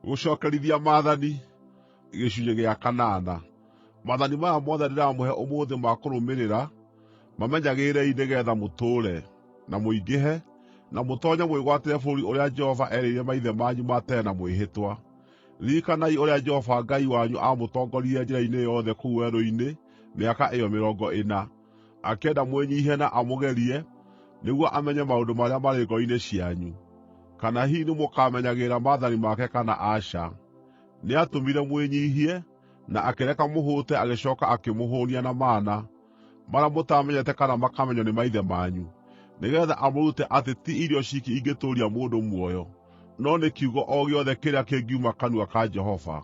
Gũcookerithia maathani, gĩcunjĩ gĩa kanana. Maathani maya mothe ndĩramũhe ũmũthĩ ma kũrũmĩrĩra, mamenyagĩrĩrei nĩgeetha mũtũũre, na mũingĩhe, na mũtoonye mwĩgwatĩre bũrũri ũrĩa Jehova eerĩire maithe manyu ma tene na mwĩhĩtwa. Ririkanai ũrĩa Jehova Ngai wanyu aamũtongoririe njĩra-inĩ yothe kũu werũ-inĩ mĩaka ĩyo mĩrongo ĩna, akĩenda mwĩnyiihie na amũgerie, nĩguo amenye maũndũ marĩa marĩ ngoro-inĩ cianyu, kana hihi nĩmũkamenyagĩrĩra maathani make kana aca. Nĩatũmire mwĩnyiihie, na akĩreka mũhũte agĩcooka akĩmũhũũnia na mana, marĩa mũtaamenyete kana makamenywo nĩ maithe manyu, nĩgeetha amũrute atĩ ti irio ciiki ingĩtũũria mũndũ muoyo, no nĩ kiugo o gĩothe kĩrĩa kĩngiuma kanua ka Jehova.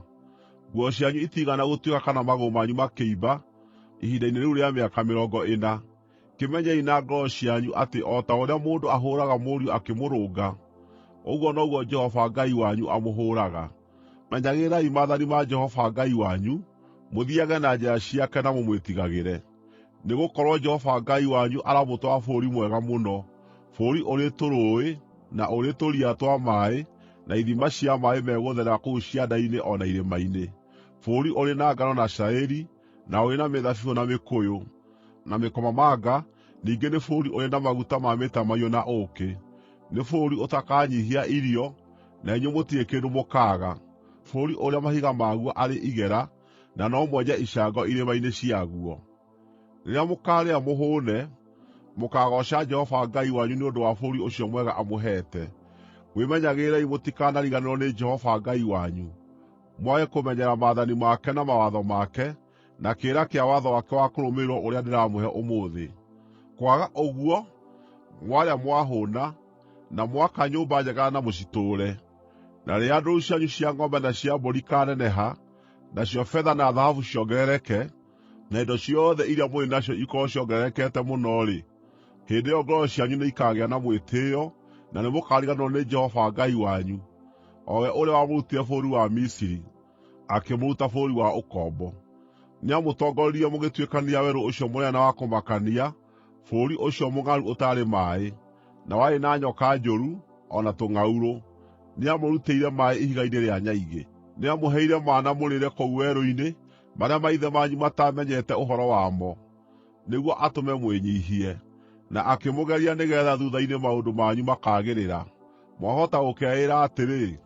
Nguo cianyu itiigana gũtuĩka kana magũrũ manyu makĩimba ihinda-inĩ rĩu rĩa mĩaka mĩrongo ĩna. Kĩmenyei na ngoro cianyu atĩ o ta ũrĩa mũndũ ahũũraga mũriũ akĩmũrũnga, ũguo noguo Jehova Ngai wanyu amũhũũraga. Menyagĩrĩrai maathani ma Jehova Ngai wanyu, mũthiiage na njĩra ciake na mũmwĩtigagĩre. Nĩgũkorwo Jehova Ngai wanyu aramũtwara bũrũri mwega mũno, bũrũri ũrĩ tũrũũĩ, na ũrĩ tũria twa maaĩ, na ithima cia maaĩ megũtherera kũu cianda-inĩ o na irĩma-inĩ, bũrũri ũrĩ na ngano na cairi, na ũrĩ na mĩthabibũ na mĩkũyũ, na mĩkomamanga, ningĩ nĩ bũrũri ũrĩ na maguta ma mĩtamaiyũ na ũũkĩ. Nĩ bũrũri ũtakanyiihia irio, na inyuĩ mũtirĩ kĩndũ mũkaaga, bũrũri ũrĩa mahiga maguo arĩ igera, na no mwenje icango irĩma-inĩ ciaguo. Rĩrĩa mũkaarĩa mũhũũne, mũkaagooca Jehova Ngai wanyu nĩ ũndũ wa bũrũri ũcio mwega amũheete. Mwĩmenyagĩrĩrei mũtikanariganĩrwo nĩ Jehova Ngai wanyu, mwage kũmenyerera maathani make na mawatho make, na kĩrĩra kĩa watho wake wa kũrũmĩrĩrwo ũrĩa ndĩramũhe ũmũthĩ. Kwaga ũguo, mwarĩa mwahũũna, na mwaka nyũmba njega na mũcitũũre, na rĩrĩa ndũũru cianyu cia ng'ombe na cia mbũri ikaaneneha, nacio betha na thahabu ciongerereke, na indo ciothe iria mũrĩ nacio ikorwo ciongererekete mũno-rĩ, hĩndĩ ĩyo ngoro cianyu nĩikaagĩa na mwĩtĩĩo na nĩmũkariganĩrwo nĩ Jehova Ngai wanyu, o we ũrĩa wamũrutire bũrũri wa Misiri, akĩmũruta bũrũri wa ũkombo. Nĩamũtongoririe mũgĩtuĩkanĩria werũ ũcio mũnene na wa kũmakania, bũrũri ũcio mũng'aru ũtaarĩ maaĩ, na warĩ na nyoka njũru, o na tũng'aurũ. Nĩamũrutĩire maaĩ ihiga-inĩ rĩa nyaigĩ. Nĩamũheire mana mũrĩĩre kũu werũ-inĩ, marĩa maithe manyu mataamenyete ũhoro wamo, nĩguo atũme mwĩnyiihie, na akĩmũgeria nĩgeetha thuutha-inĩ maũndũ manyu makaagĩrĩra. Mwahota gũkeĩĩra atĩrĩ,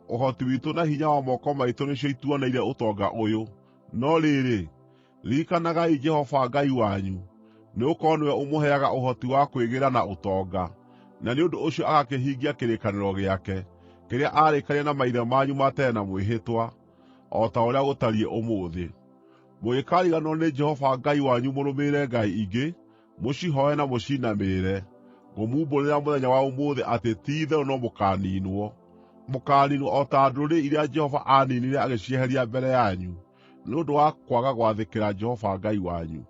“Ũhoti witũ na hinya wa moko maitũ nĩcio ituoneire ũtonga ũyũ.” No rĩrĩ, ririkanagai Jehova Ngai wanyu, nĩgũkorwo nĩwe ũmũheaga ũhoti wa kwĩgĩĩra na ũtonga, na nĩ ũndũ ũcio agakĩhingia kĩrĩkanĩro gĩake, kĩrĩa aarĩkanĩire na maithe manyu ma tene na mwĩhĩtwa, o ta ũrĩa gũtariĩ ũmũthĩ. Mũngĩkariganĩrwo nĩ Jehova Ngai wanyu mũrũmĩrĩre ngai ingĩ, mũcihooe na mũciinamĩrĩre, ngũmumbũrĩra mũthenya wa ũmũthĩ atĩ ti-itherũ no mũkaaniinwo. Mũkaaniinwo o ta ndũrĩrĩ iria Jehova aaniinire agĩcieheria mbere yanyu, nĩ ũndũ wa kwaga gwathĩkĩra Jehova Ngai wanyu.